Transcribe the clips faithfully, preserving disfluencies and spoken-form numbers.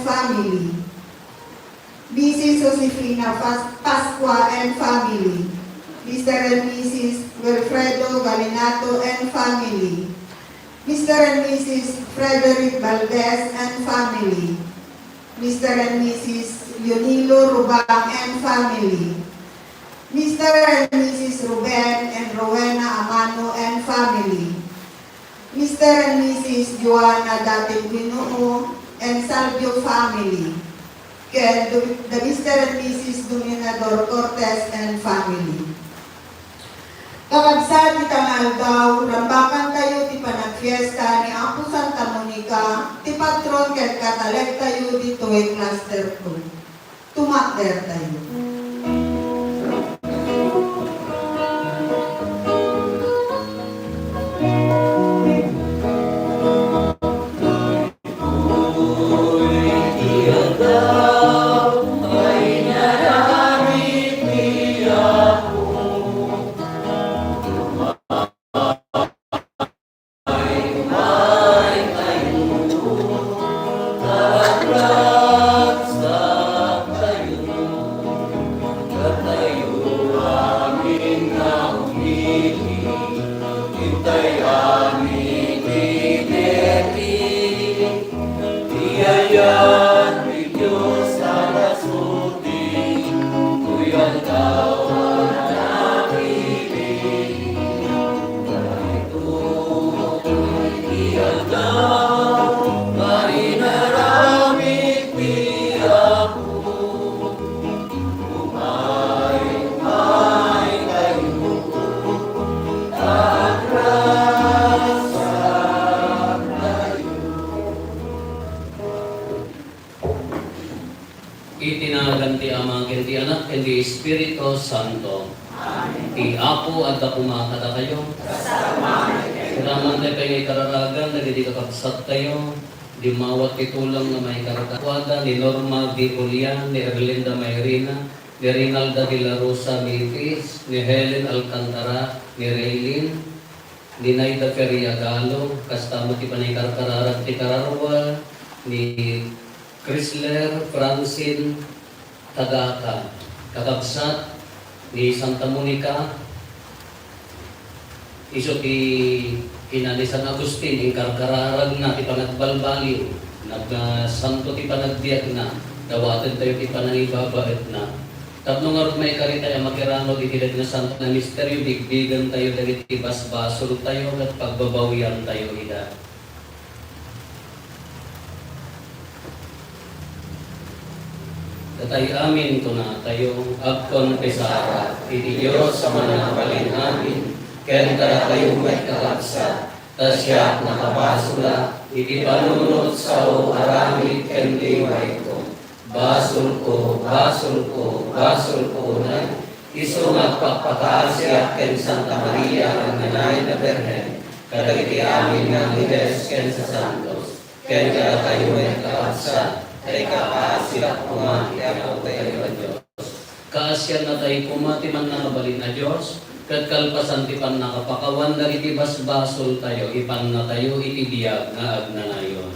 family. Missus Josefina Pas-, Pascua and family. Mister and Missus Wilfredo Galinato and family. Mister and Missus Frederick Valdez and family. Mister and Missus Leonilo Rubang and family. Mister and Missus Ruben and Rowena Amano and family. Mister and Missus Joanna Dating Binuo and Salvio family. Ken the Mister and Missus Dominador Cortez and family. Kakabsat, ita nga aldaw, rambakantayo ti panagfiesta ni Apo Santa Monica, ti patron ken katalegtayo ditoy Cluster two. Tumakdertayo. Iti nagan ti Ama, ken ti Anak, ken ti Espiritu Santo. Amen. Ti Apo adda koma kadakayo. Saraman tayo pay nga ikararagan dagiti kakabsattayo. Dimmawat ti tulong nga maikarkada ni Norma Di Julian, ni Erlinda Mayrina, ni Rinalda de la Rosa Mitis, ni Helen Alcantara, ni Raylin, ni Naida Feria Galo, kasta met ti panangkarkararag ti kararua ni Chrysler Francine Tagaka, kakabsat ni Santa Monica, isu ti kina ni San Agustin, inkarkararagna ti panagbalbaliw, nagsanto ti panagbiagna, dawatentayo ti panangibabaetna. Tapno ngarud maikaritay a makiranod iti dagiti santo a misterio, bigbigentayo dagiti basbasoltayo ket pagbabawiantayo ida. Datay amin kunatayo, agkonfesar iti Dios a Manabalin amin, ken kadatayo met kakabsat, ta siak nakabasolak iti panunot, sao, aramid ken liwayko. Basolko, basolko, basolko unay, isu nga agpakpakaasiak ken Santa Maria nga agnanayon a Birhen, kadagiti amin nga angheles ken sasantos, ken kadatayo met kakabsat, ta ikapaasiak koma ti Apotayo a Dios. Kaasiannatayo koma ti Mannakabalin a Dios, ket kalpasan ti pannakapakawan dagiti basbasoltayo, ipannatayo iti biag nga agnanayon.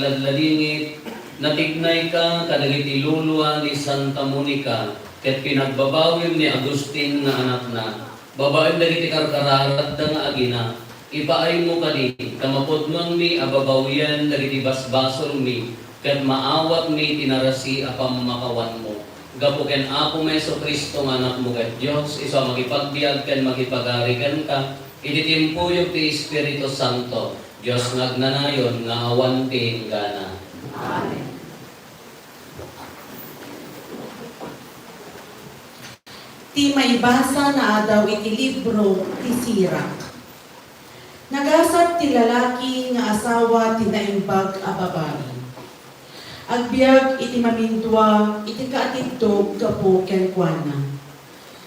ladladingit, natignayka kadagiti lulua ni Santa Monica, ket pinagbabawim ni Agustin nga anakna, babaen dagiti karkararatda nga agina. Ipaaymo kadi ta mapudnonmi a babawien dagiti basbasolmi, ket maawatmi ti narasi a pammakawanmo. Gapu ken Apomi Jesu-Cristo nga Anakmo ket Dios, isu a makipagbiag ken makipagari kenka, iti timpuyog ti Espiritu Santo, Dios nga agnanayon nga awan ti inggana. Amen. Ti maibasa naadaw iti libro ti Sirak. Nagasat ti lalaki nga asawa ti naimbag a babai. Agbiag iti mamindua iti kaatidtog gapu kenkuana.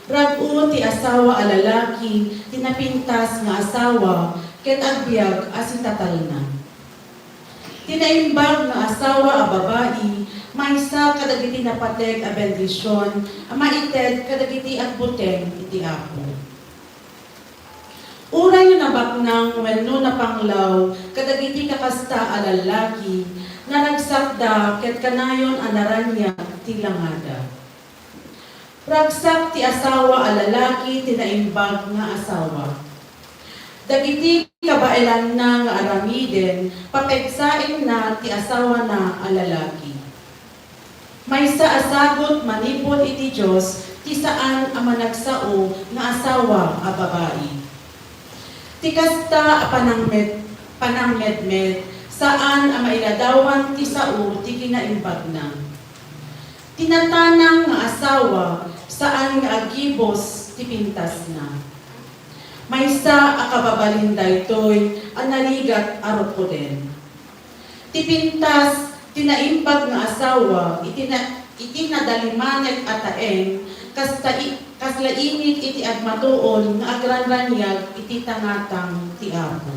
Rag-o ti asawa a lalaki ti napintas nga asawa ket agbiag a sitatalna. Ti naimbag nga asawa a babai maysa kadagiti napateg a bendision a maited kadagiti agbuteng iti Apo. Uray no nabaknang wenno napanglaw kadagiti kakasta a lallaki, naragsakda ket kanayon a naraniag ti langada. Ragsak ti asawa a lalaki ti naimbag nga asawa. Dagiti kabaelanna nga aramiden, papegsaenna ti asawana a lalaki. Maysa a sagut manipud iti Dios ti saan a managsao nga asawa a babai. Ti kasta a panangmed-, panangmedmed, saan a mailadawan ti sao ti kinaimbagna. Ti natanang nga asawa, saan nga agibus ti pintasna. Maysa a kababalin daytoy a narigat a rukoden. Ti pintas ti naimbag nga asawa iti na-, iti nadalimanek a taeng, kasta i-, kasla init iti agmatuon nga agranraniag iti tangatang ti Apo.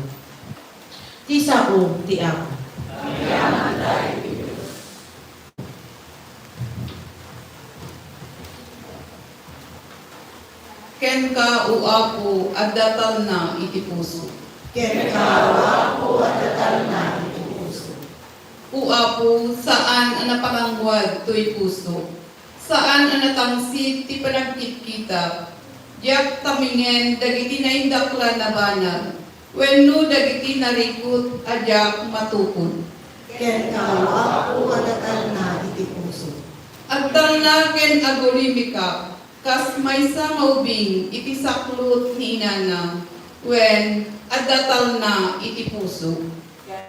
Ti sao ti Apo. Kenka, O Apo, adda talna iti puso. Kenka, O Apo, adda talna iti puso. O Apo, saan a napanangwad toy puso. Saan a natangsit ti panagkitkitak. Diak tamingen dagiti naindaklan a banag, wenno dagiti narikut a diak matukod. Kenka, O Apo, adda talna iti puso. Agtalna ken agurimikak, kas maysa nga ubing iti saklot ni inana, wen adda talna iti puso.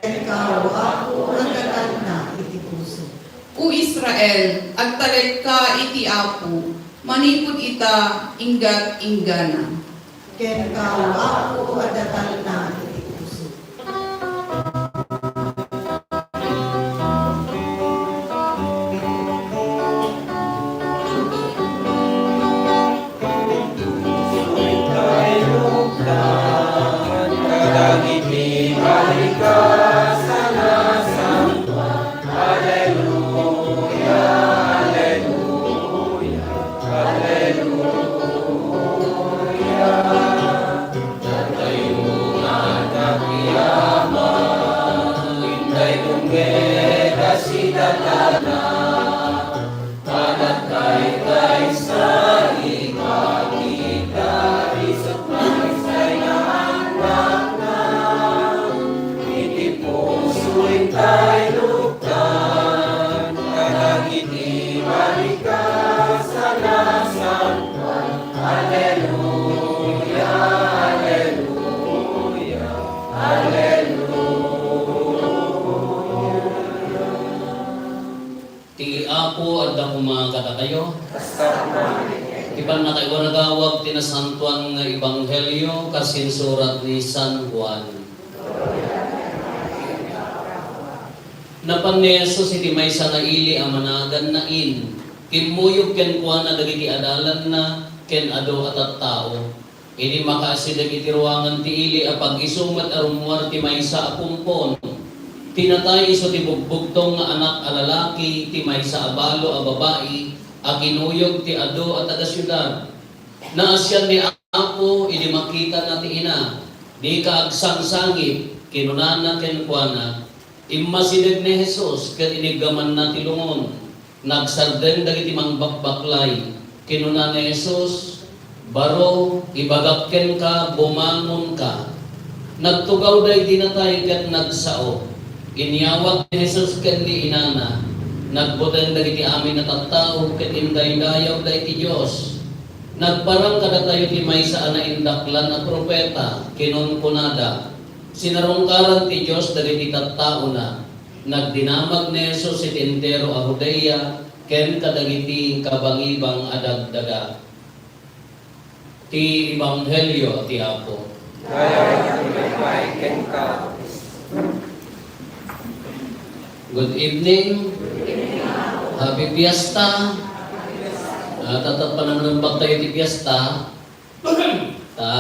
Kenka, O Apo, adda talna iti puso. O Israel, agtalekka iti Apo, manipud ita, inggat inggana. Kenka, O Apo, adda talna iti puso. Ti Apo adda koma kadakayo. Ti pannakaiwaragawag ti nasantoan nga ebanghelio kas insurat ni San Juan. Napan ni Jesus iti maysa nga ili a managan Nain. Kimmuyog kenkuana dagiti adalanna ken adu a tattao. Idi makaasi dagiti ruangan ti ili, apag-isu met a rummuar ti maysa a pumpon. Ti natay isu ti bugbugtong nga anak a lalaki ti maysa a balo a babai a kinuyog ti adu a taga-siudad. Naasian ni Apo idi makitana ti ina. Dika agsangsangit, kinunana kenkuana, Immasideg ni Jesus ket iniggamanna ti lungon. Nagsardeng dagiti mangbakbaklay. Kinuna ni Jesus, "Baro, ibagak kenka, bumangonka." Nagtugaw daydi natay ket nagsao. Inyawat ni Jesus ken ni inana. Nagbuteng dagiti amin a tattao ket indaydayawda iti Dios. Nagparang kadatayo ti maysa a naindaklan a profeta, kinunkunada, "Sinarungkaran ti Dios dagiti tattaona." Nagdinamag ni Jesus iti entero a Judea ken kadagiti kabangibang a dagdaga. Ti Ebanghelio ti Apo. Dayawet ti maipay kenka. Good evening. Happy Fiesta. Ah, tatta panangrembak tayo ti Fiesta. Ta,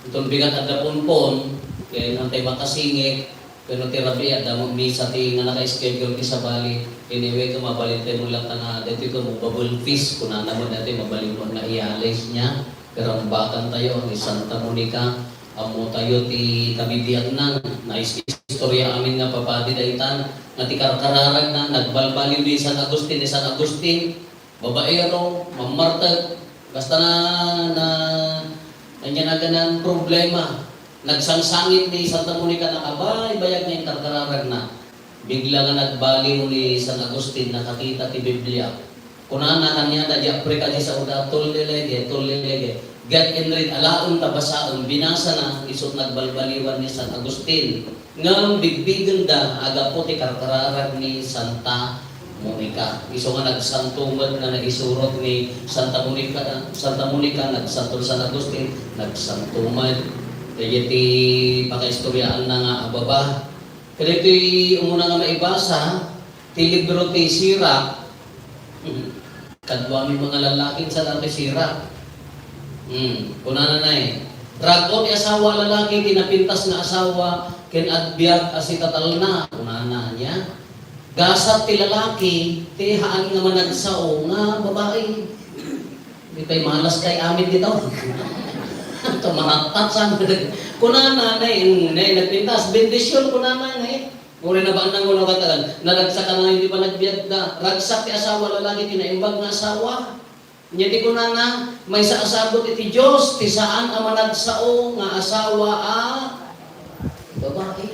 iton bigat adda ponpon, kaya nang tayo makasingit, pero ti rabii, adda mo misa ti nga naka-schedule ti sabali. Anyway, kung mabalin tayo mo lang nga, dito ko mo bubble feast, kunana mo dati, mabalin mo nga i-alis niya. Karambakan tayo, ni Santa Monica, amo tayo ti kabibiag na, nais istorya amin nga papadi daytan, nga ti karkararag na, nagbalbaliw ni San Agustin, ni San Agustin, babaero, mammartek, basta na, na, ania na ganan problema. Nagsangsangit ni Santa Monica na kabaybayag nga inkarkararagna. Bigla nga nagbaliw ni San Agustin, nakakita ti Biblia. Kunana kaniada, "Di Africa, di Sauda, tullilege, tullilege. Get and read, alaem ta basaem." Binasana, isut nagbalbaliwan ni San Agustin. Ngem bigbigenda a gapu ti karkararag ni Santa Monica. Isu nga nagsanto met nga naisurot ni Santa Monica, Santa Monica, nagsanto San Agustin, nagsanto met. Daydiay ti pakaistoryaanna nga ababa. Kadaytoy umuna nga maibasa, ti libro ti Sirach. Kaduami nga lallaki, saan ti Sirach? Hmm, kunana na eh. Rag-o ti asawa a lalaki, ti napintas nga asawa, ken agbiag a sitatalna, kunana niya. Gasat ti lalaki, ti haan nga managsao nga babai. Di pay malas kay amin dito. Ito, marattat sa amin. Kunana na eh, na eh, nagpintas, bendisyon, kunana na eh. Uray na ba nang uno katagan? Naragsak ka na nga hindi pa nagbiag na. Ragsak ti asawa, lalaki, ti naimbag nga asawa. Nya ti kunana, maysa a sabot iti Dios, ti saan a managsao nga asawa a babai.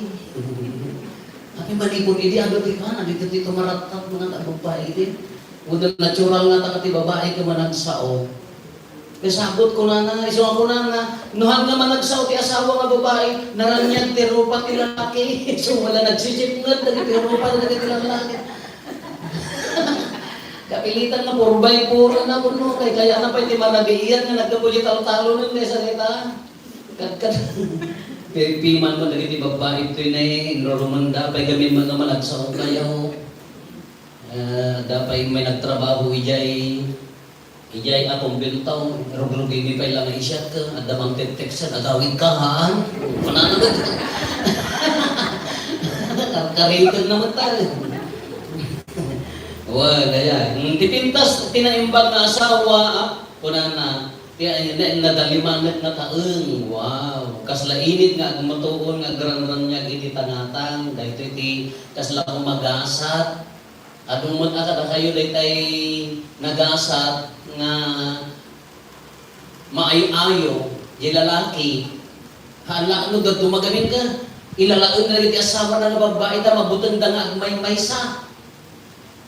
Kami manipon idi, adu ti kan, adu ti tumarattat, mga babai idi. Udah natural nga ta ti babai ka managsao. Kasabot kunana, isu nga kunana, no haan nga managsao ti asawa nga babai, naraniag ti rupa ti lalaki. Isu wala nagsisipnget dagiti rupa dagiti lalaki. Kapilitan nga four by four na kuno, kay kayatna pay ti marabiian nga naggapu ti taltalonen, kaysa kita. Kadkad. Pipiman mo dagiti babbai toy na eh, inrurumanda pay gamin man nga managsao kayo. Ah, da pay may nagtrabaho ijay Ijay a kumbento, rugrugimi pay lang nga isyat ka, adda mang text-textan, agawid ka, haan? Kunana met. Karkariken na met tayo. Wa, kaya, mm, ti pintas, ti naimbag nga asawa, ah, kunana, ti, ay, na, nadalimanget nga taeng, wow, kasla init nga agmatuon nga agranraniag iti tangatang, daytoy ti kasla umagasat, Adu met a kadakayo daytay nagasat nga maayo-ayo, di lalaki, haan la no dadduma gamin ka, ilalaen na dagiti asawana nga babbai ta mabutengda nga agmaymaysa.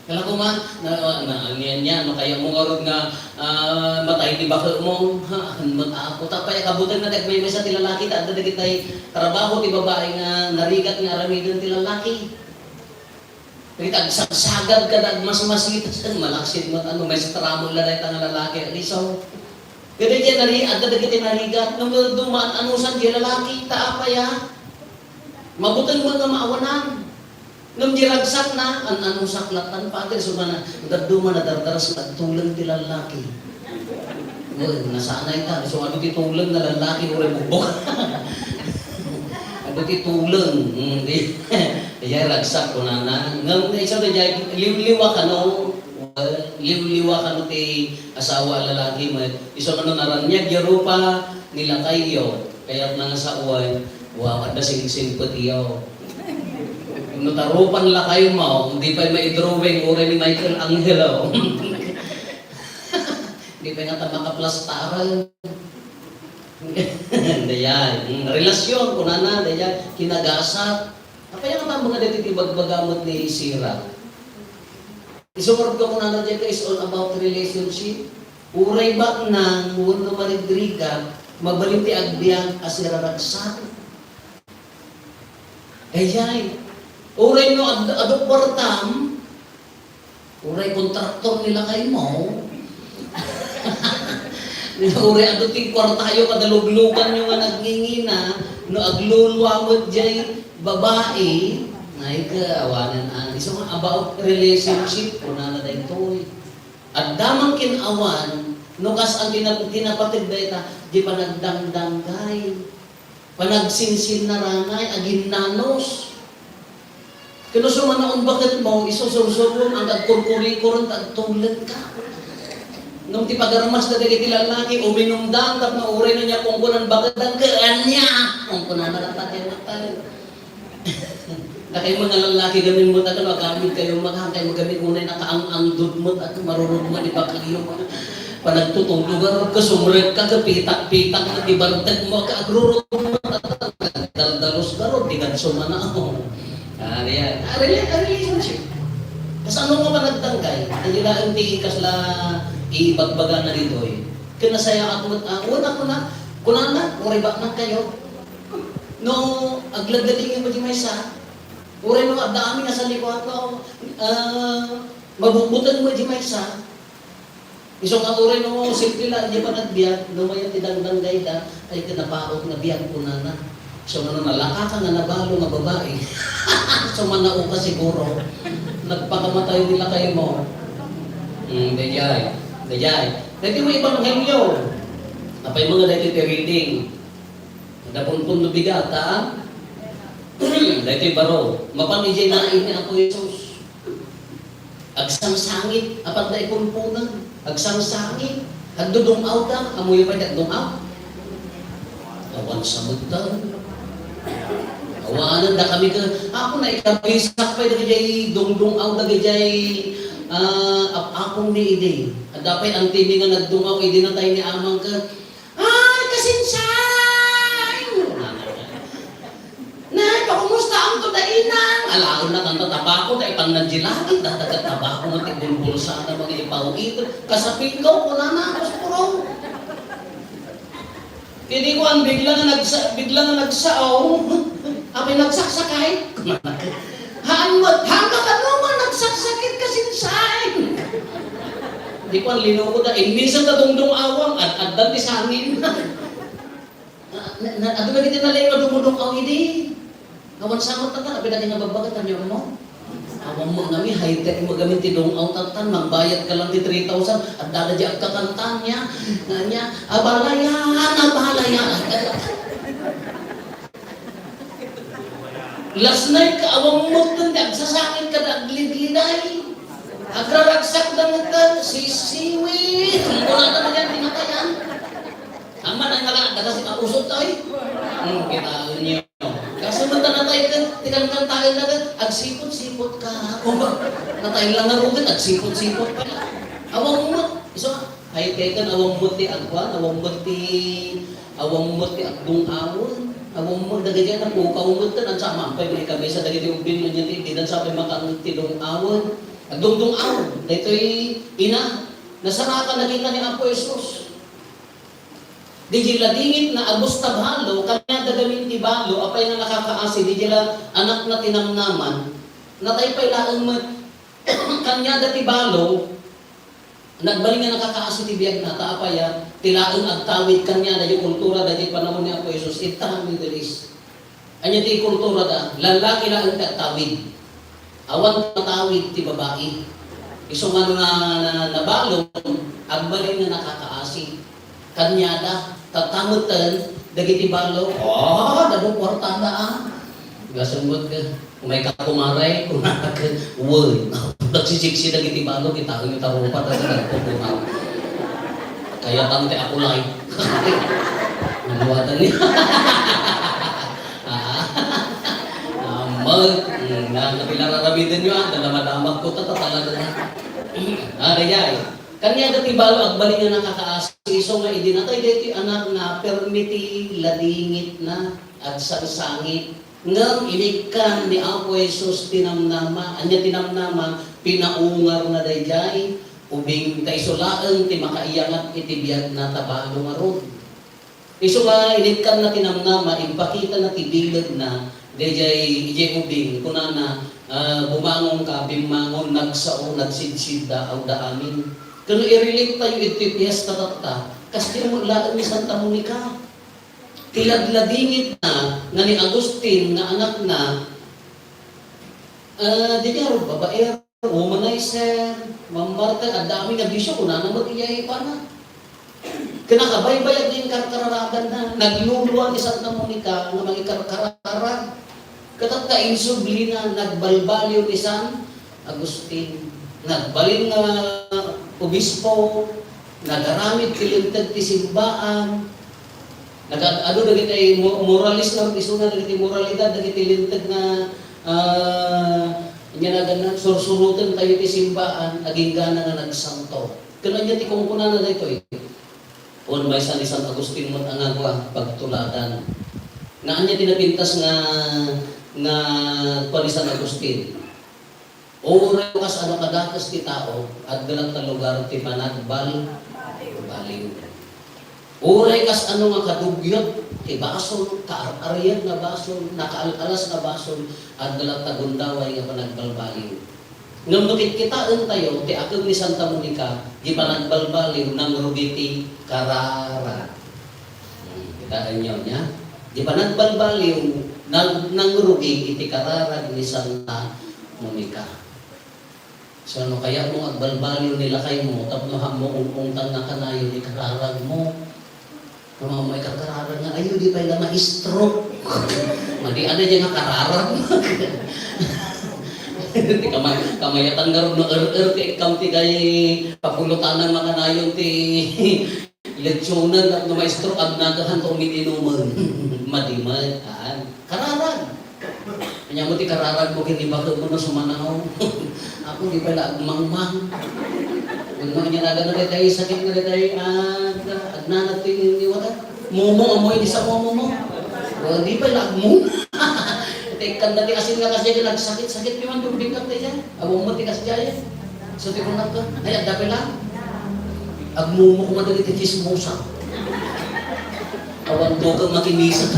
Kala ko man, na, na, ania, ania, no kaya mo ngarud nga, ah, matay ti baket mo, ha, han met ako, tapay kabuteng na ti agmaymaysa ti lalaki, ta adda dagitay trabaho ti babai nga narigat nga aramiden ti lalaki. Dagiti agsagsagad kada agmasmasitas, malaksid met, ano, maestra mo la dayta nga lalaki, alisaw. Kada diay nari-, adda dagiti narigat, ngem dumaan-anusan diay lalaki, ta apay a? Mabuteng met nga maawanan. Ngem diay ragsakna, an-anusak lattan, Father, sumana, dadduma nadardaras, nagtuleng ti lalaki. Uy, nasanay ta. So, adu ti tuleng nga lalaki, uray bugbog. Adu ti tuleng. Hmm, di. Diay ragsak, kunana. Ngem, isu daydiay, liwliwa kano. Well, liwliwa kano ti asawa a lalaki met. Isu kano naraniag ya rupa ni lakayyo. Kayatna nga sawen, wow, adda singsingpet iyo. No tarupan lakaymo, di pay maidrawing, uray ni Michelangelo. Di pay ngata makaplastaran. Dayay. Mm, relasyon, kunana, dayay. Kinagasat. Apay nga tama nga daytoy ti ibagbaga met ni Sira? Isu nga kunana dayta is all about relationship. Uray baknang wenno marigrigat, mabalin ti agbiag a siraragsak. Dayay. Uray no ad-, adu kuartam, uray kontraktor ni lakaymo. Uray adu ti kuartayo kada lugluganyo nga nagngingina, no aglulua met jay babai, ay ka, awanan, ah, isu nga about relationship, kunana daytoy. Adda man kin-awan, no kas-, ang tina-, tinapateg dayta, di panagdangdanggay, panagsinsinnaranay, aginnanos. Ken no sumanaon baketmo, isu sursurom, ang agkurkurikuron, agtuled ka. Ngem ti pagarmas dagiti lallaki, uminumdan, tapno uray no nia kungkunan baket, ang kaanya, kungkunan na lang tayo, tayo. Dakay mga lalaki gamin mo, tayo, agamit kayo, maghangkay mo gamin, unay nakaang-angdod mo, tayo, marurog mo, di ba kayo? Panagtutulog, ano, kasumrek ka, kapitak-pitak, di bantag mo, kaagrurog mo, tayo, daldalos ka ron, di ka sumana, oh. Ah, diyan. Ah, rela-, ah, relationship. Kasano nga panagtanggay? Ang ilaen ti kasla ibagbaga na ditoy. Kinasayaat mo, ah, una ko na, kunana, uriba na kayo. No, agladladingin mo di maysa. Uray no, adda amin nga sa liwat, no, ah, mabubutang mo di maysa. Isu nga uray no, simple lang, di pa nagbiag, no, mayat ti dangdanggayda, ay kinapaot nga biag kunana. So, ano, nalaka ka nga nabalo nga babae. So, manao ka siguro. Nagpakamatay nila kayo mo. Hmm, dayay. Dayay. Daytoy mo ebanghelyo. Apay mga daytoy ti reading. Nagpunpun no bigata. Daytoy baro. Mapan ijay nain ni Apo Jesus. Agsangsangit, apan da ipunpunan. Agsangsangit. Agdudung-aw da. Amoyo pay agdung-aw. Awan sa mutan. Awanan da kami ka. Ako na ikabisak pay dagijay dungdung-aw dagijay, ah, ap-apong ni idi. Adda pay antimi nga nagdung-aw idi natay ni amang ka. Ay, kasinsaen! Nay, pakumusta ang to da inang? Alaon na kanta tabako, da ipan na jilagit, datagat tabako, mati bulbulsada, mga ipaw ito. Kasapinggaw ko na na, kuspuro. Kini ko ang bigla nga nagsa-, bigla nga nagsao. Apay nagsaksakay? Haan met, haan ka kano nga nagsaksakit kasinsaen. Di ko ang linuko da, inmisan ta dungdung awang, at addan ti sangin. Na, na, na, adu dagiti nalay nga dumudung-aw idi. Awan sa met tatan, apay dagiti nga babbaga, tanyo mo? Awan mo ngami, high-tech mo gamin ti dung-aw tatan, mangbayad ka lang ti three thousand, at dada di agkakantan niya, nga niya, abalayan, abalayan. Last night ka, awan mo tun, agsasangit ka, aglidliday. Agraragsak da mo tun, sisiwit. Ang kunatan na yan, pinatayan. Ang manang nga, daga si kausog tayo. Hmm, kita niyo. Kaso man ta natay ka, ti kankantaen na ka, agsipot-sipot ka. O ba? Natay lang nga rugan, agsipot-sipot pa. Awang mo. So, ay, tekan, awang mo ti agwan, awang mo ti, awang mo ti agdung-awon. Awang mo, dagiti na pukaw mo, tan, ang sama, pay may kabisa, dagiti ubing, nga ti, di na sa pay makaang ti dung-awon. Agdung-dung-awon. Daytoy ina, nasarakan na kita ni Apo Jesus. Didiay ladingit na agustab balo, kaniada gamin ti balo, apay nga nakakaasi, didiay la anakna ti namnaman, natay pay laeng met, kaniada ti balo, nagbalin nga nakakaasi ti biagna, ta apay a, ti laeng agtawid kaniada, diay kultura, diay panawen ni Apo Jesus, itta Middle East. Ania ti kultura da? Lallaki laeng ti agtawid. Awan matawid ti babai. Isu nga na, na, nabalon, agbalin nga nakakaasi. Kaniada, tatameten, dagiti balo, oh, damo kuartada, ah. Gasumot ka, umay ka kumaray, kumarak, wen. Nagsisiksi dagiti balo, kita ang tarupa, tas nagpupunaw. Kaya tang ti akulay. Naluwatan niya. Ah, amat. Mm. Na, napila raramidenyo, ah, dala madamag ko, tata, talaga na. Ah, dayay. Kaniada ti balo, agbalin nga nakakaasi, isu nga idi natay daytoy anakna, permi ti ladingitna, agsangsangit. Ngem inikkan ni Apo Jesus ti namnama, ania ti namnama, pinaungarna daydiay ubing, ta isu laeng ti makaiyangat iti biagna, ta balo ngarud. Isu nga inikkanna ti namnama, impakitana ti bilegna, daydiay, idiay ubing, kunana, ah, "Bumangonka, bimmangon, nagsao, nagsidsidda, awda amin." Ken no i-relate tayo iti fiesta tatta, kastoy met laeng ni Santa Monica. Ti ladladingitna nga ni Agustin nga anakna, ah, daydiay ngarud babaero, womanizer, mammartir, adda amin nga bisio, kunana met idiay pana. Ken nakabaybayag nga inkarkararaganna, nagluluan ni Santa Monica nga mangikarkararag. Ket tatta, insublina, nagbalbaliw ni San Agustin. Nagbalin nga obispo, nagaramid ti linteg ti simbaan. Nagad-adu dagiti mo-, moralis nga isuna dagiti moralidad, dagiti linteg nga, ah, ania naganna, sursuroten tayo ti simbaan, aginggana nga nagsanto. Ken ania ti kunkunana daytoy? Wen, maysa ni San Agustin met a ngagua, pagtuladan. Nga ania ti napintas nga, nga kua ni San Agustin? Uray kas ano kadakes ti tao, adda latta lugar ti panagbal-, baliw. Uray kas ano nga kadugyot ti basol, kaar-arian nga basol, nakaal-alas nga basol, adda latta gundaway nga panagbalbaliw. Ngem no kitkitaentayo ti akeb ni Santa Monica, di panagbalbaliw, nangrugi ti kararag. Hmm, kitaenyo, nia? Di panagbalbaliw, nang-, nangrugi iti kararag ni Santa Monica. So, no kayatmo nga agbalbaliw ni lakaymo, tapno haanmo ung-ungtanna kanayon ti kararagmo. Kamo nga ikarkararag nga, "Ayo, di pay la ma-stroke." Madi, ano, di nga kararag. Ti kama-, kamayatan ngarud no er-er ti ikkam ti gay papulutanan makanayon ti letsonen, tapno ma-stroke, agnakehan to umin-inumen. Madi met, haan. Kararag. Ania mo ti kararag mo ken ni baketmo no sumanaw? Apo, di pay la agmangmang. Wenno ania naganna daytay sakit nga daytay, ah, agnana ti, ni wata. Momo, amoy di sa momo mo. O, di pay la agmo. Tekkan dati asin nga kasi nagsakit-sakit ni man tubig ka tayo. Awang mo ti kasi jaya. So, ti kunat ka, ay, adda pay la. Agmumo ko madali ti chismosa. Awan to kang makinisa.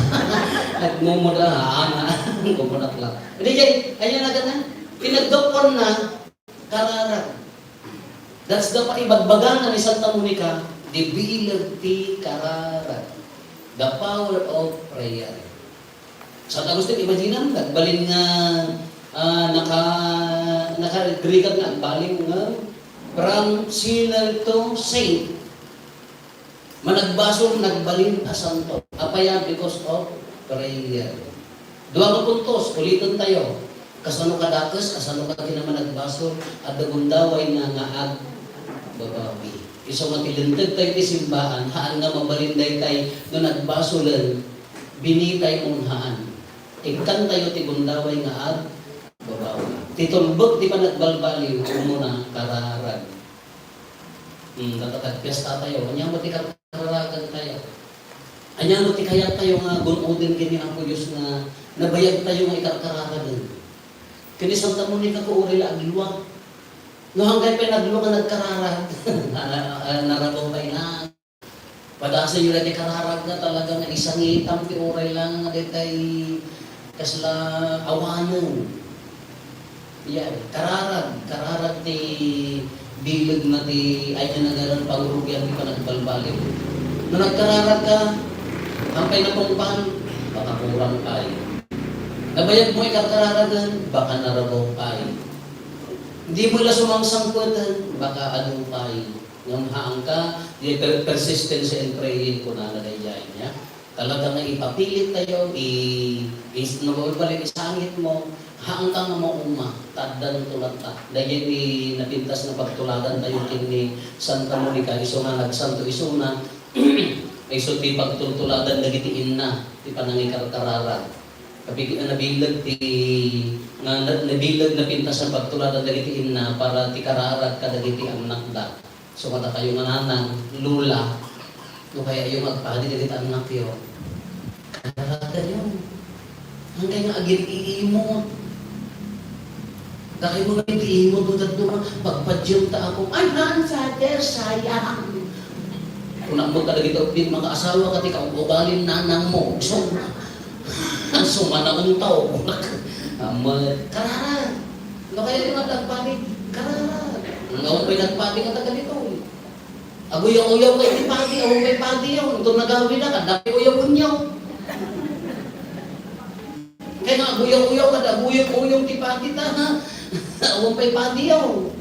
Nagmumuda, ana. Kumunak lang. Hindi, jay, ayan na ka na. Pinagdokwan na, kararag. That's the pa-, ibagbaga na ni Santa Monica, di bilag ti kararag. The power of prayer. San Agustin, imagine, nagbalin nga, ah, naka-, nakarigat nga agbaliw nga from sinner to saint. Managbasol, nagbalin a santo. Apay a? Because of prayer. Dua nga puntos, uliten tayo. Kasano kadakes, kasano ka ti namanagbasol, adda gundaway nga, nga agbabawi. Isu nga ti linteg tayo ti simbaan, haan nga mabalin daytay no nagbasolen, binitay mo haan. Ikkan tayo ti gundaway nga agbabawi. Ti tulbek ti panagbalbaliw, umuna, kararag. Hmm, natatatpias tayo. Anya mo ti kararagan tayo. Anya mo ti kayat tayo nga gun-oden ken ni Apo Dios nga nabayag tayo nga ikarkararagan. Ken ni Santa Monica ko uray la aglua. No, hanggay pay naglua nga nagkararag. Na-, na-, narabaw pay na. Padasenyo la ti kararag nga talaga nga isangitam ti uray lang nga daytay kasla awanen. Yan, kararag, kararag ti bileg na ti, ay, ti nagaran pangrugian ti panagbalbaliw. No nagkararag ka, hampay napungpan, baka kurang pay. Nabayag mo ikarkararagan, baka narabaw pay. Hindi mo la sumangsangpeten, baka adu pay. Ngem haanka, di per-, persistence in praying, kunana daydiay, nia. Talaga nga ipapilit tayo, i-, is-, no, balik isangit mo, haanka nga mauma, ta addan to latta. Daydiay ti napintas nga pagtuladan tayo ken ni Santa Monica, isu nga nagsanto isuna, isu ti pagtultuladan dagiti inna, ti panangikarkararag. Nabig-, nabileg ti, nga na-, nabileg, napintas a pagtuladan dagiti inna para ti kararag kadagiti annakda. So, kadakayo nga nanang, lola, no kayatyo nga agpadi dagiti annakyo, kararagayo. Haankayo nga agir-iimot. Dakay mo nga iti imot mo, dadduma, pagpadiom ta ako. Ay, naan, father, sayang. Kunak mo talaga ito, pin-, makaasawa ka, ti kaug-ugalin nanang mo. So, so, manauntaw. Amat, karara. Ano kaya yung matagpati? Karara. Ang awan pa'y nagpati nga taga dito. Aguyaw-uyaw nga iti padi, awan pa'y padi yun. Ito nagawin na, kadami uyaw-unyaw. Kaya nga, aguyaw-uyaw, kada aguyaw-uyaw ti padi ta, ha? Awan pa'y padi yaw.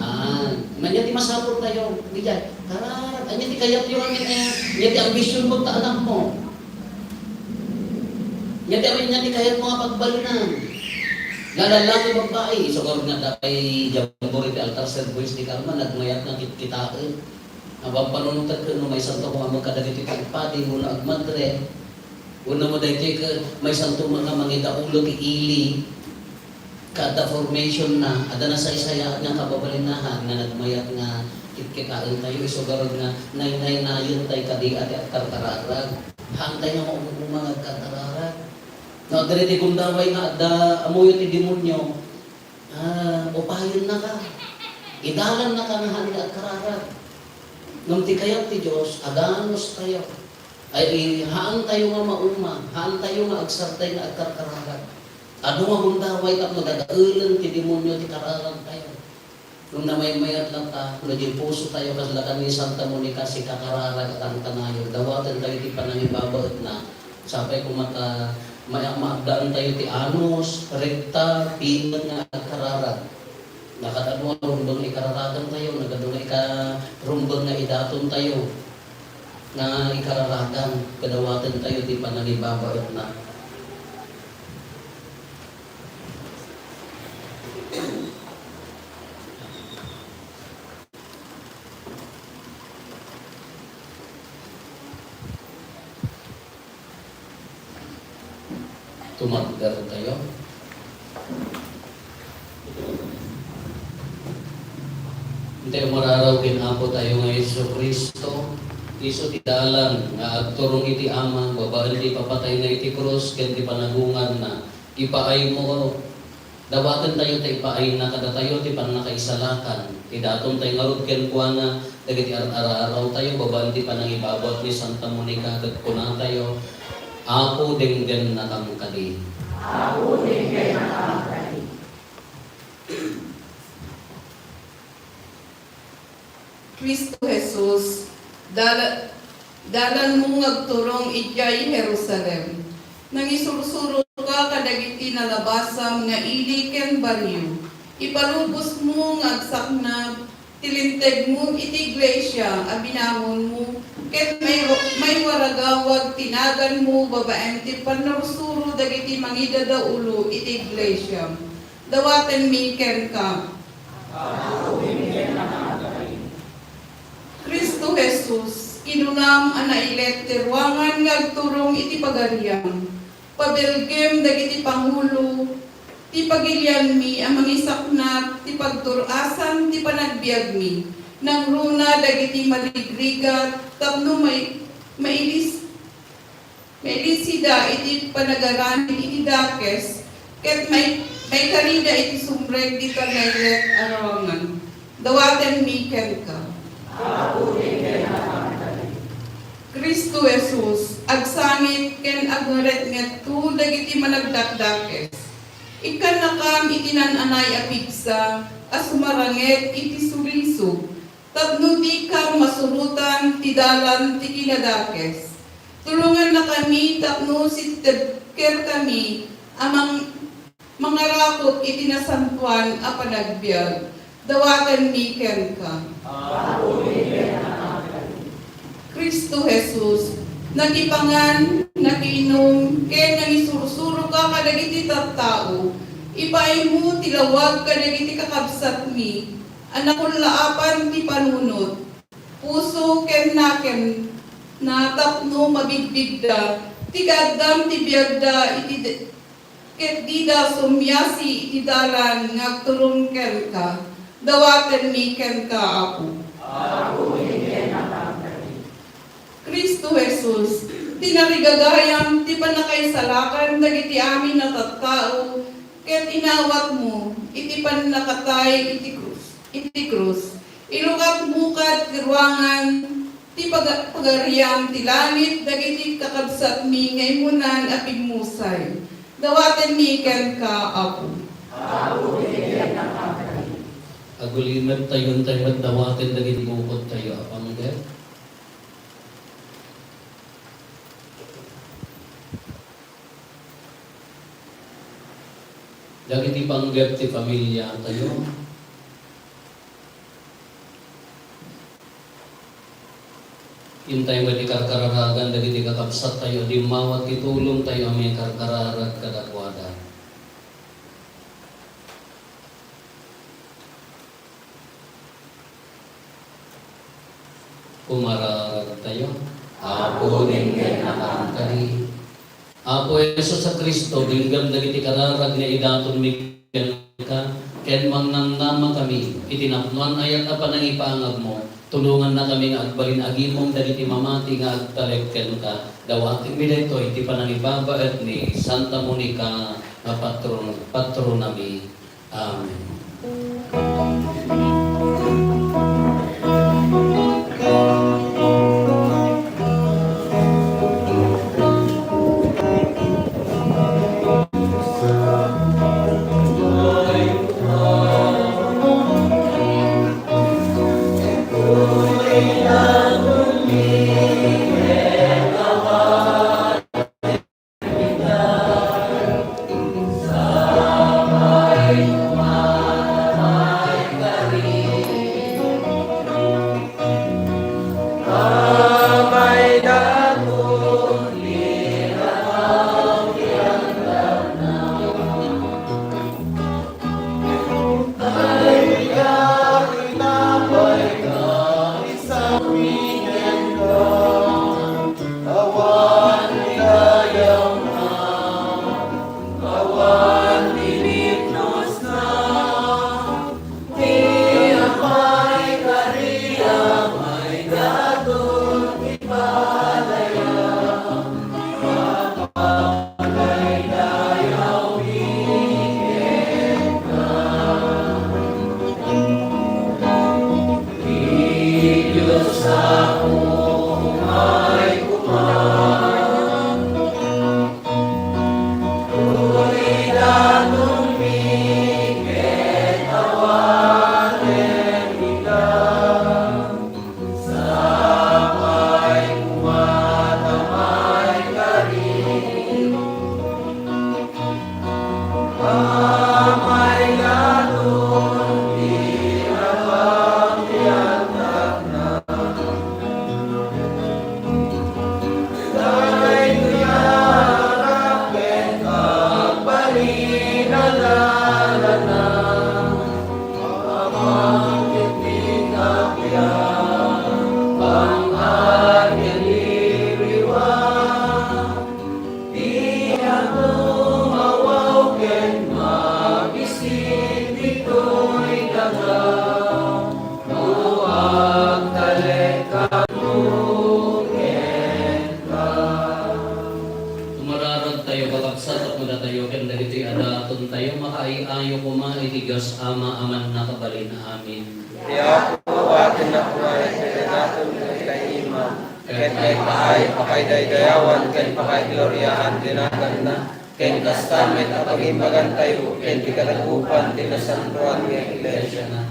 Ah, manya ti masapul tayo. Di dyan. Tara, anya ti kayat yo, anya ti, anya ti ambisyon mo, ta anak mo. Anya ti, anya ti kayat mo nga pagbalunan. Lalaki, babae, so, nga dapay jamboree ti altar service di Carmen, nagmayat nga kitkitaen. Awan panunutek no maisanto nga magkadagiti pagpadi, muna agmadre. Wenno mo daytoy ket maisanto nga mangidaulo ti ili. Kada formation na, adda nasaysayaat nga kababalinahan nga nagmayat nga kitkitaentayo, isu garud nga naynaynayen tay kadi a ti agkarkararag. Haantay nga maumuma nga agkarkararag. No, adda ti gundaway nga adda amuyo ti demonio, ah, upayennaka. Idalannaka nga haan nga agkararag. Ngem ti kayat ti Dios, aganustayo. Ay, i-, haantayo nga mauma, haantayo nga agsardeng nga agkarkararag. Adu nga gundaway tapno dadaelen ti demonio ti kararagtayo. Ngem namaymayat latta, no diay pusotayo, kasla kan ni Santa Monica, sikakararag a tangtanayon. Dawatentayo ti panangibabaetna. Sapay koma ta ma-, maagdaantayo ti anus, rekta, pinget nga agkararag. Nagadu nga rumbeng nga ikararagentayo, nagadu nga ika-, rumbeng nga idatontayo nga ikararagan, kadawatentayo ti panangibabaetna. Tumagder tayo. Intay umararaw ken Apo tayo nga Jesu-Cristo, isu ti dalan nga agturong iti Ama, babaen ti ipapatayna iti krus ken ti panagungarna. Ipaaymo, dawatentayo ta ipaayna kadatayo ti pannakaisalakan. Idatontay ngarud kenkuana dagiti ar-ararawtayo babaen ti panangibabaet ni Santa Monica ket kunatayo, "Apo, denggennakam kadi." Apo, denggennakam kadi. Cristo Jesus, dala-, dalanmo nga agturong idiay Jerusalem. Nangisursuroka kadagiti nalabasam nga ili ken barrio. Ipalubosmo nga agsaknab ti lintegmo iti iglesia a binangonmo, ket may-, maiwaragawag ti naganmo babaen ti pannursuro dagiti mangidadaulo iti iglesia. Dawatenmi kenka. Cristo Jesus, kinunam a nailet ti ruangan nga agturong iti pagariam. Pabelgem dagiti pangulo ti pagilianmi a mangisaknap ti pagtur-asan ti panagbiagmi. Nangruna dagiti marigrigat tapno mai-, mailis-, mailisida iti panagaramid iti dakes, ket mai-, maikarida iti sumrek dita nailet a ruangan. Dawatenmi kenka. Cristo Jesus, agsangit ken agngerngetto dagiti managdakdakes. Ikkannakam iti nan-anay a pigsa a sumaranget iti sulisog, tapno dikam masurotan ti dalan ti kinadakes. Tulongannakami tapno sitebkerkami a mang-, mangarakop iti nasantoan a panagbiag. Dawatenmi kenka. Cristo Jesus, nakipangan, nakiinum, ken nangisursuroka kadagiti tattao, ipaaymo ti lawag kadagiti kakabsatmi a nakullaapan ti panunot, puso ken nakenna tapno mabigbigda ti kaaddam ti biagda iti de-, ket dida sumiasi iti dalan nga agturong kenka. Dawatenmi kenka, Apo. Cristo Jesus, tinarigagayam ti pannakaisalakan dagiti amin a tattao, ket inawatmo iti pannakatay iti krus, iti krus. Ilukatmo kad ti ruangan ti paga-, pagarian ti langit dagiti kakabsatmi nga immunan a pimmusay. Dawatenmi kenka, Apo. Agulimek tayo, intay met dawaten dagiti bukodtayo a panggep. Dagiti panggep ti pamiliatayo, intay met ti karkararagan dagiti kakabsattayo a dimmawat ti tulongtayo a maikarkararag kadakuada. Kumararagtayo. Apo, denggennakam kadi. Apo Jesus a Cristo, denggem dagiti kararag nga idatonmi kenka, ken mangnamnamakami iti napnoan a yat a panangipangagmo. Tulongannakami nga agbalin agimong dagiti mamati nga agtalek kenka. Dawatenmi daytoy iti panangibabaet ni Santa Monica nga patron, patronami. Amen. Awan ni dayawna, awan ni lipnosna, ti Amay kari, Amay daton ti padaya, apagdaydayawmi kenka. Ti Dios Apo, umay koma. Ulidanmi ket awanem ida. Sapay koma ta maikari. Amay daton ti napagbiagtakna. Daytoy a raken agbalin a dalanna. Amangan ti kapian, pang-agyaliriwan. Ti adu mawaw ken mabisit ditoy daga, no agtalekkanto kenka. Tumararagtayo, kakabsat, tapno datayo ken dagiti adatontayo makaay-ayo koma iti Dios Ama a mannakabalin. Amen. Ti Apo, awatennak koma iti daton ken kaiman, ket maipaay a pakaidaydayawan ken pakaigloriaan ti naganna, ken kasta met a pagimbagantayo ken ti kadagupan ti nasantoan nga iglesiana.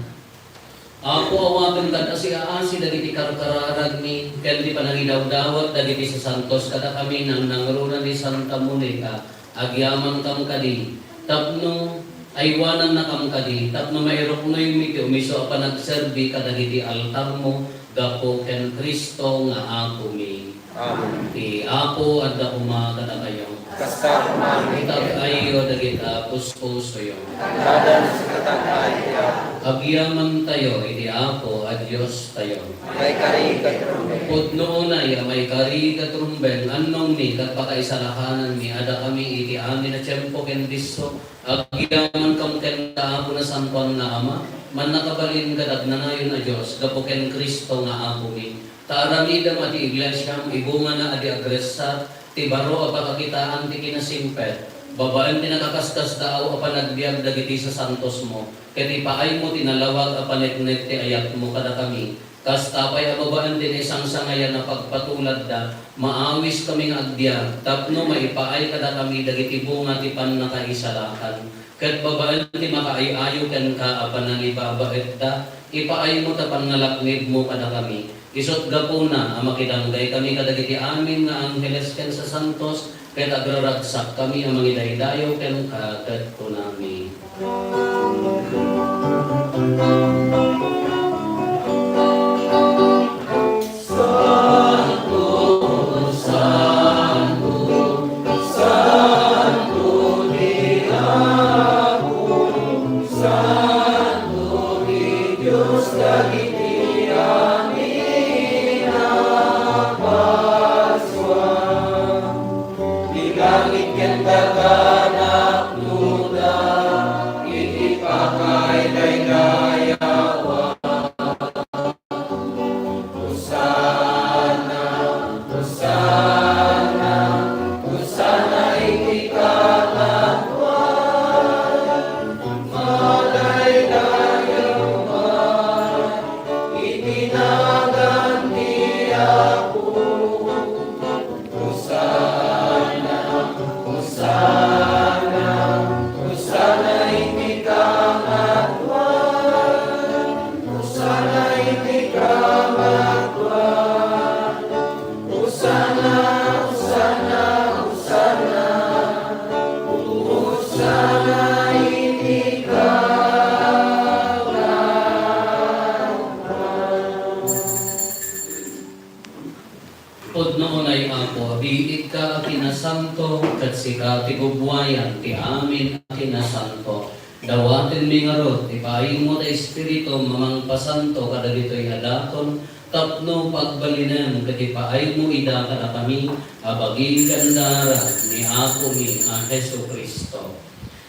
Apo, awaten kad a siaasi dagiti karkararagmi ken ti panangidawdawat dagiti sasantos kadakami nangnangruna ni Santa Monica. Agyamankam kadi, tapno aywanannakam kadi, tapno mairuknoymi ti umisu a panagserbi kadagiti altarmo gapu ken Cristo nga Apomi. Amen. Ti Apo adda koma kadakayo. Kasta koma. Itag-ayyo dagita puspusoyo. Tanggadan a sikatag-ay ti Apo. Agyamantayo iti Apo a Diostayo. Maikari ket rumbeng. Pudno unay a maikari ket rumbeng, annongmi ket pakaisalakanan mi a dakami iti amin a tiempo ken disso, agyamankam kenka, Apo, Nasantoan nga Ama, mannakabalin ket agnanayon a Dios, gapu ken Cristo nga Apomi. Ta aramidem a ti iglesiam, ibungana a di agressar, ti baro a pakakitaan ti kinasingpet, babaen ti nakaskasdaaw a panagbiag dagiti sasantosmo, ket ipaaymo ti nalawag a paneknek ti ayatmo kadakami. Kasta pay a babaen ti naisangsangayan a pagpatuladda, maawiskami nga agbiag tapno maipaay kadakami dagiti bunga ti pannakaisalakan. Ket babaen ti makaay-ayo kenka a panangibabaetda, ipaaymo ta pannalaknibmo kadakami. Isut' gapuna a makidanggay kami kadagiti amin nga angheles ken sasantos, ket agraragsak kami a mangidaydayaw kenka, ket kunami: Santo, santo, santo ti Apo, santo ti Dios dagiti amin a basua. Ti langit ken daga napnoda iti pakaidaydayawan. Hosanna, Hosanna, Hosanna iti kangatoan. Madaydayaw man iti nagan ti Apo. Hosanna, Hosanna, Hosanna iti kangatoan. Hosanna iti kangatoan. Hosanna, Hosanna, Hosanna. Hosanna iti kangatoan. Pudno unay, Apo, a biigka a kinasanto, ket sika ti gubbuayan ti amin a kinasanto. Dawatenmi ngarud ti paaymo ti Espiritum a mangpasanto kadagitoy a daton, tapno pagbalinem ket ipaaymo ida kadakami a bagi ken dara ni Apomi a Jesu-Cristo.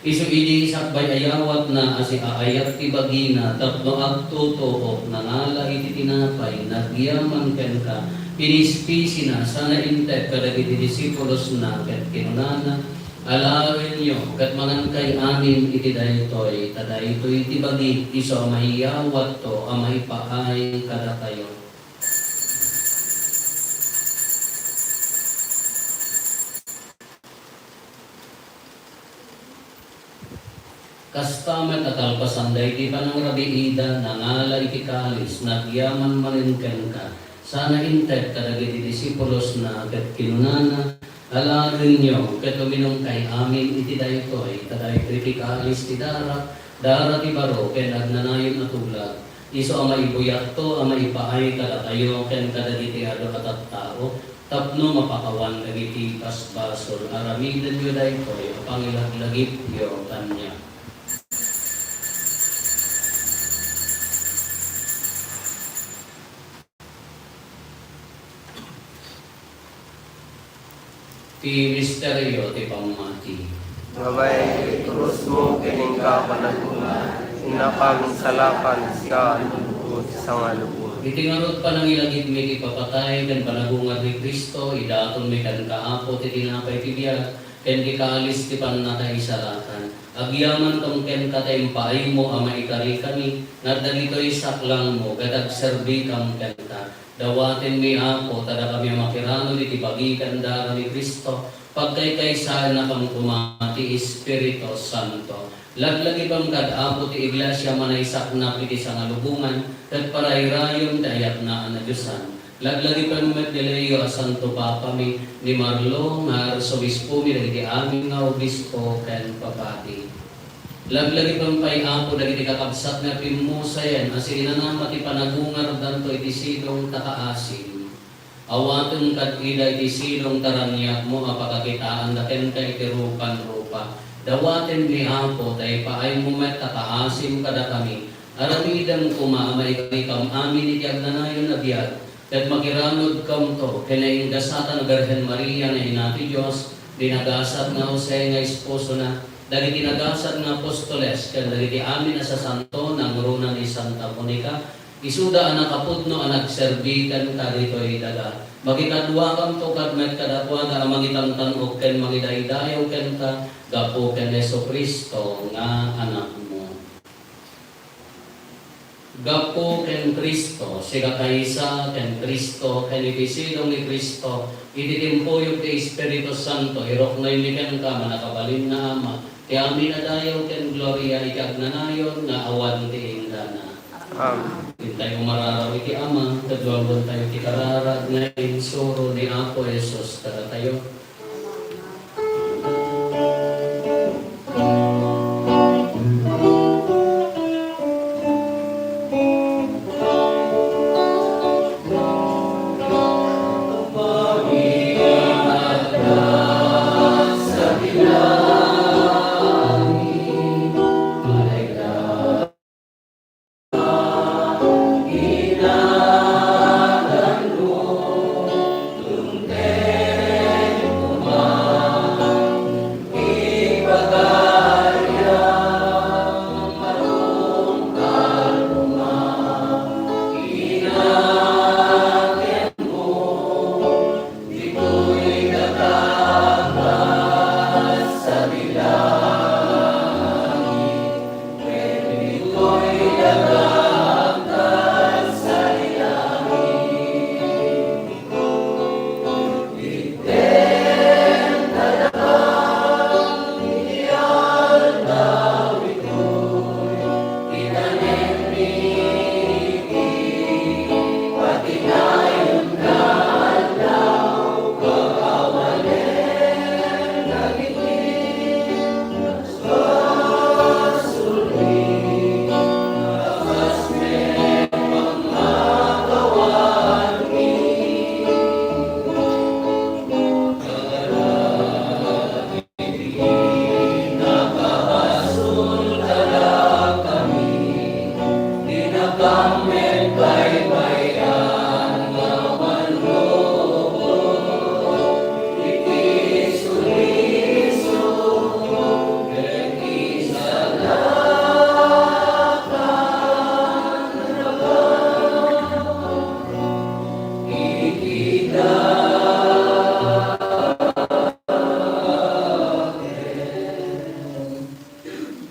Isu idi sakbay a yawatna a siaayat ti bagina tapno agtutuok, nangala iti tinapay, nagyaman kenka, pinispisina, sana inted kadagiti disipulosna, ket kinunana: Alaenyo ket mangankay amin iti daytoy, ta daytoy ti bagik, isu a mayawatto a maipaay kadakayo. Kasta met a kalpasan daydi panangrabiida, nangala iti kalis, nagyaman manen kenka, sana inted kadagiti disipulosna, ket kinunana: Alaenyo ket uminumkay amin iti daytoy, ta daytoy ti kalis ti darak, dara ti baro ken agnanayon a tulag. Isu a maibuyatto a maipaay kadakayo ken kadagiti adu a tattao, tapno mapakawan dagiti basbasol. Aramidenyo daytoy a pangilaglagipyo kaniak. Ti misterio ti pammati. Babaen ti krusmo ken inka panagungar, innakang salakan sika a lubot, sangalubot. Iti ngarud panangilagipmi ti ipapatay ken panagungar ni Cristo, idatonmi kenka, Apo, ti tinapay ti biag ken ti kalis ti pannakaisalakan. Agyamankam kenka ta impaaymo a maikarikami, nga dagitoy saklangmo ket agserbikam kenka. Dawatenmi, Apo, ta dakami a makiranod iti bagi ken dara ni Cristo, pagkaykaysaennakam koma ti Espiritu Santo. Laglagipem kad, Apo, ti iglesia a naisaknap iti sangalubongan, ket parayrayem ti ayatna a nadiosan. Laglagipem met ni Leo a Santo Papami, ni Marlo nga Arsobispomi dagiti amin nga obispo ken papadi. Laglagipem pay, Apo, dagiti kakabsat nga pimmusayen a siinanama ti panagungardanto iti sidong ta kaasim. Awaten kad ida iti sidong ta raniagmo a pakakitaanda kenka iti rupan-rupa. Dawatenmi, Apo, ta ipaaymo met a kaasim kadakami, Aramidem koma a maikari kam amin iti agnanayon a biag, ket makiranudkamto ken naingasatan a Birhen Maria nga Ina ti Dios, dinagasat nga Jose nga esposona, dagiti nagasat nga apostoles, ken dagiti amin a sasanto nangruna ni Santa Monica, isuda a nakapudno a nagserbi kenka ditoy daga. Makikaduakamto kad met kadakuada a mangitantan-ok ken mangidaydayaw kenka gapu ken Jesu-Cristo nga Anakmo. Gapu ken Cristo, sika kaysa ken Cristo, ken iti sidong ni Cristo, iti timpuyog ti Espiritu Santo, iruknoymi kenka, Mannakabalin nga Ama, ti amin a dayaw ken gloria iti agnanayon nga awan ti inggana. Amen. Intayo mararaw iti Ama, ket luangontayo ti kararag nga insuro ni Apo Jesus kadatayo.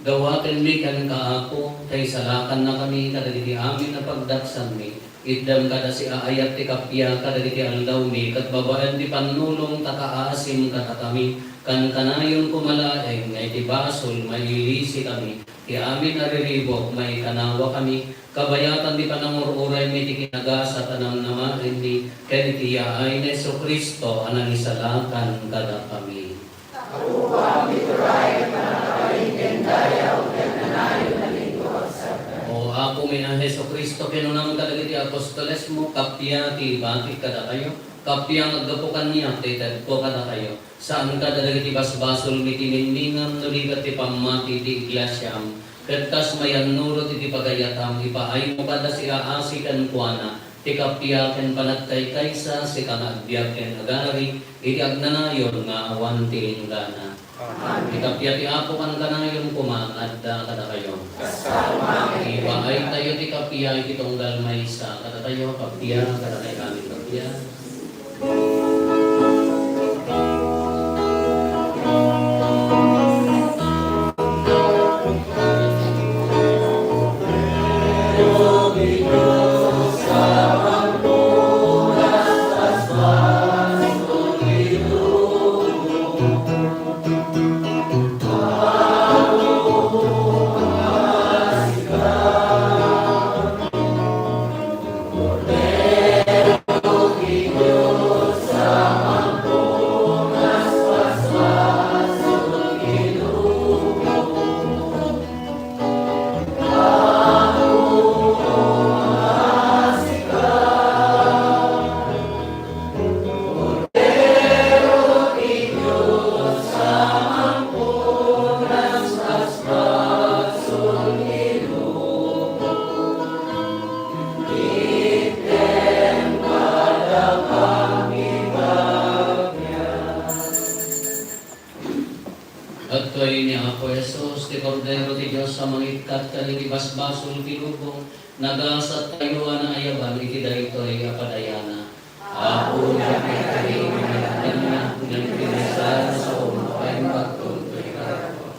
Dawatenmi kenka, Apo, ta isalakannakami kadagiti amin a pagdaksanmi. Itdem kada siaayat ti kappia kadagiti aldawmi, ket babaen ti pannulong ta kaasim kadakami. Kankanayon koma laeng nga iti basol, mailisikami. Ti amin a riribuk, maikanawakami. Kabayatan ti panangur-uraymi ti kinagasat a namnamaenmi, ken iti yaay ni Jesu-Cristo a nangisalakan kadakami. Apo, ampay turay ti pannakabalin ken dayaw ken nanayon a linggo agsarkan. O Apomi a Jesu-Cristo, kinunam kadagiti apostolesmo, kappia ti ibatik kadakayo, kappia nga aggapu kaniak ti itedko kadakayo. Saan kadagiti basbasolmi ti nimningam no di ket ti pammati ti iglesiam, ket kas mayannurot iti pagayatam, ipaaymo kada siaasi kenkuana, ti kappia ken panagkaykaysa, sika nga agbiag ken agari, iti agnanayon nga awan ti inggana. Amen. Ti kappia ti Apo kankanayon koma nga adda kadakayo. Kasta koma. Ipaaytayo ti kappia iti tunggal maysa kadatayo, kappia kadakayo amin, kappia. kadagiti basbasol ti lubong, nagasattayo a naayaban iti daytoy a padayana. Apo, diak maikari nga ayanna, ngem ti naisagana a saom a paimbag toy kararua.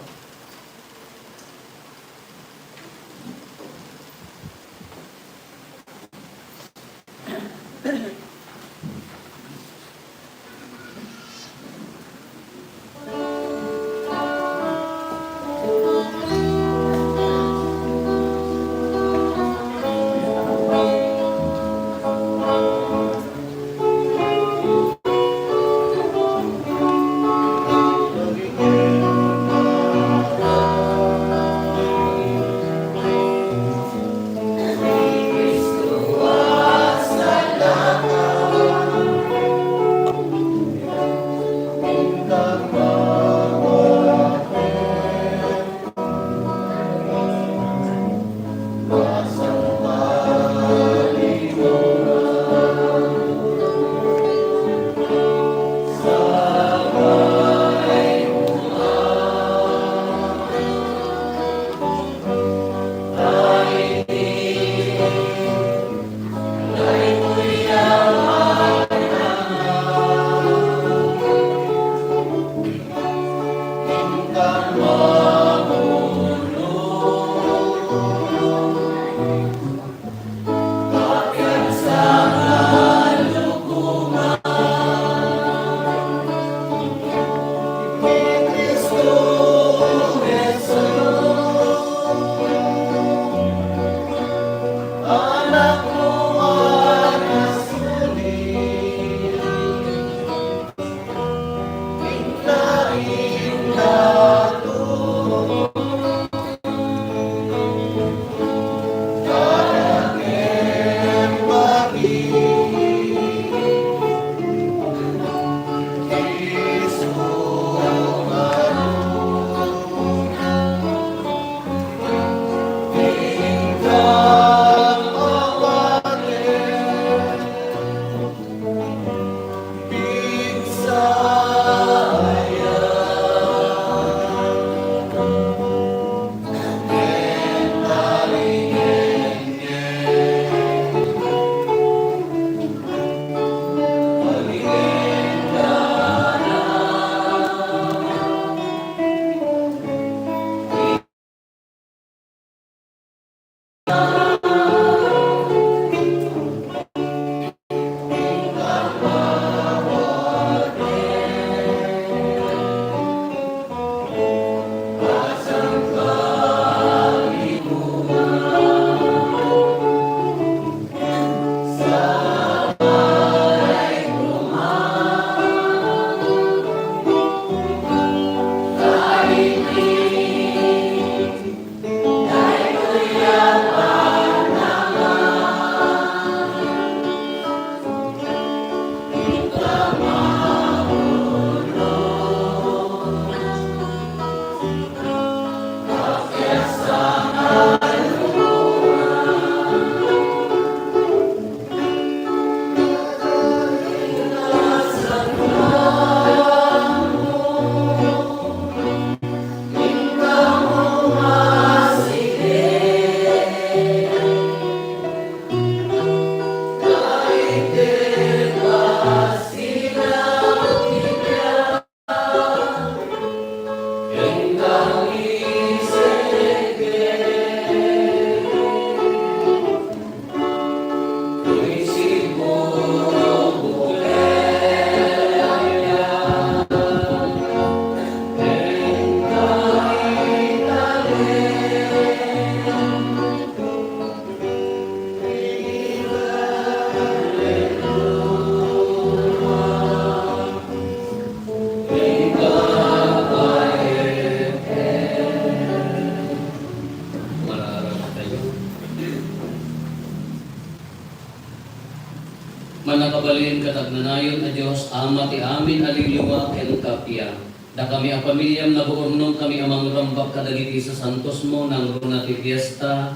Mannakabalin ket agnanayon a Dios, Ama ti amin a liwliwa ken kappia. Dakami a pamiliam, nabuurnongkami a mangrambak kadagiti sasantosmo, nangruna ti fiesta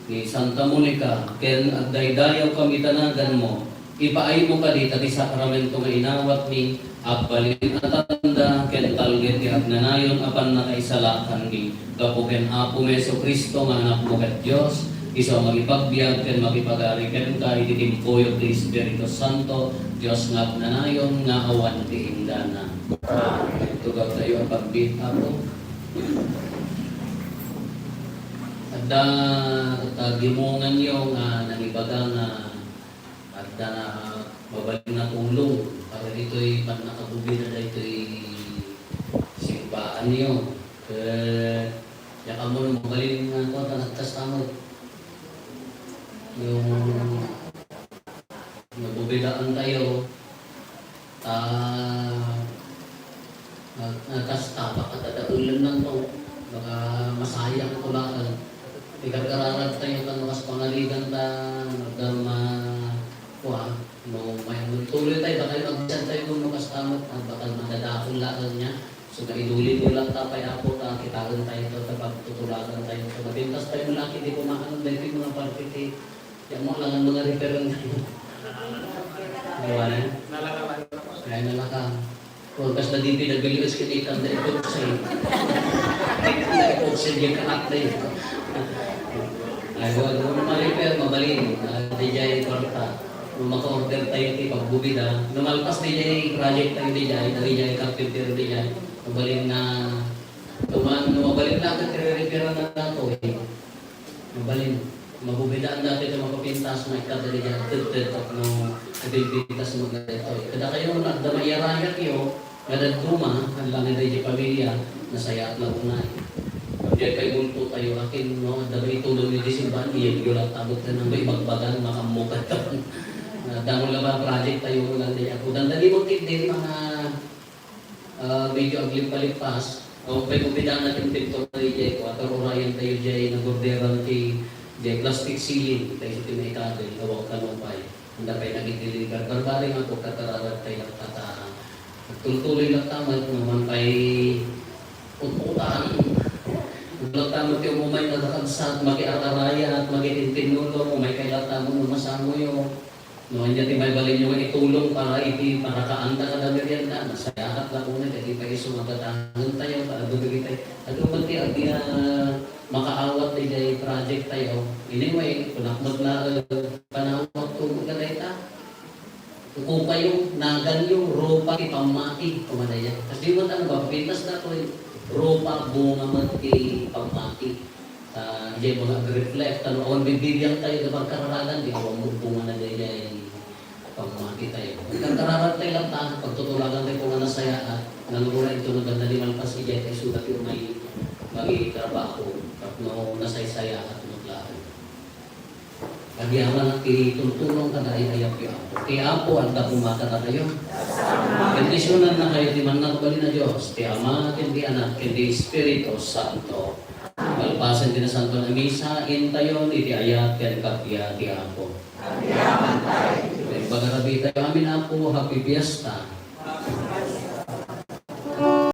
ni Santa Monica, ken agdaydayawkami ta naganmo. Ipaaymo kadi ta ti sakramento nga inawatmi, agbalin a tanda ken talgen iti agnanayon a pannakaisalakanmi. Gapu ken Apomi Jesu-Cristo nga Anakmo ket Dios, isu a mangipagbiag ken makipagari kenka iti timpuyog ti Espiritu Santo, Dios nga agnanayon nga awan ti inggana. Amen. Tugawtayo a pagbiit, Apo. Adda tagimonganyo nga nangibaga nga adda na mabalin nga tulong para ditoy pannakabubida daytoy simbaanyo. Ket diak ammo no mabalin nga kuan ta nagkasta met. Yung nabubidaantayo, ta, na, na, kasta, baka dadaelenanto, baka masayangto laeng. Ikarkararagtayo ta no kas pangarigan ta, nagdama, kua, no, may, no tuloytayo, baka yung agbisantayo no kasta met, ah, baka madadael laeng niya. So, naidulin mo lang tapay, Apo, ta kitaentayo to, ta pagtutulagantayo. So, napintastayo lang, hindi ko maano, dahil yung mga parte ti, yan mo lang ang mga reference. Diba na? Ay, nalaka. Or kas na D P W S, kinikan na epoxy. Kinikan na epoxy, yung kanak na yun. Ay, wag mo na ma-repair, mabalin. Ah, di jay kwarta. Kung maka-order tayo ti pagbubida, no malpas di jay project tayo di jay, di jay carpenter di jay, mabalin nga tuman, no mabalin lang ka, tire-repair na nato, eh. Mabalin, mabubidaan dati ito mapapintas, maikkat di jay, tet-tet, no, nagpintas mo na ito. Kada kayo, nagdamayaran kayo, Nga dadduma, ang langit daydi pamilya, nasayaat la unay. Diay pay multo tayo, akin, no, adda ba itulong ni Disimban, iyagyo la tabot na nang may bagbagan, makammukat ka. Ah, damo la ba project tayo, no, lang di ako. Dandani mo kit din, mga, ah, medyo aglipalipas. O, pay mo pidana ti pinto na diay ko, at orayan tayo diay, nagorderan ti, diay plastic ceiling, tayo sa pinay kabel, awag ka no pay. Anda pay nagideliver. Barbari nga po, katararag tayo lang tata. Nagtultuloy lang tamat, naman pay utputan. Lang tamat yung umay nga kakabsat, makiararaya, at makitintinulo, umay kay lang tamat, no, masango yo. No, anya ti may balin yung itulong para iti, para kaanta kada merienda. Nasayaat na po na, kaya di pa iso magkatangan tayo, para bumili tayo. Ano man ti, adi na, makaawat ti jay project tayo. Anyway, kunak met na, eh, panawag to mo ka dayta. Kukupayo, naganyo, rupa ti pammati, kumadaya. Kas di mo tano, mapapintas na to, eh. Rupa, bunga met ti pammati. Ta, jay mga reflect, ano, awan bibibiang tayo, di pagkararagan, di awan mo bunga na jay, jay. Pagmati tayo. Pagkararag tayo lang ta, pagtutulagan tayo kung ano saya at nanguray ito ng ganda ni Malpas, ijay tayo sulat yung may magitrabaho, tapno nasaysaya at maglaan. Agyaman at itultulong ka dahil ayap yung Apo. Ti Apo, at dapo mata na tayo. Bendisyonan na kayo, ti manang bali na Diyos, ti Ama, ti Anak, ti Espiritu Santo. Malpasan ti nasanto a misa, intayon iti ayat ken kappia ti Apo. Agyaman tayo. Iti pagarabi tayo amin, Apo, happy fiesta.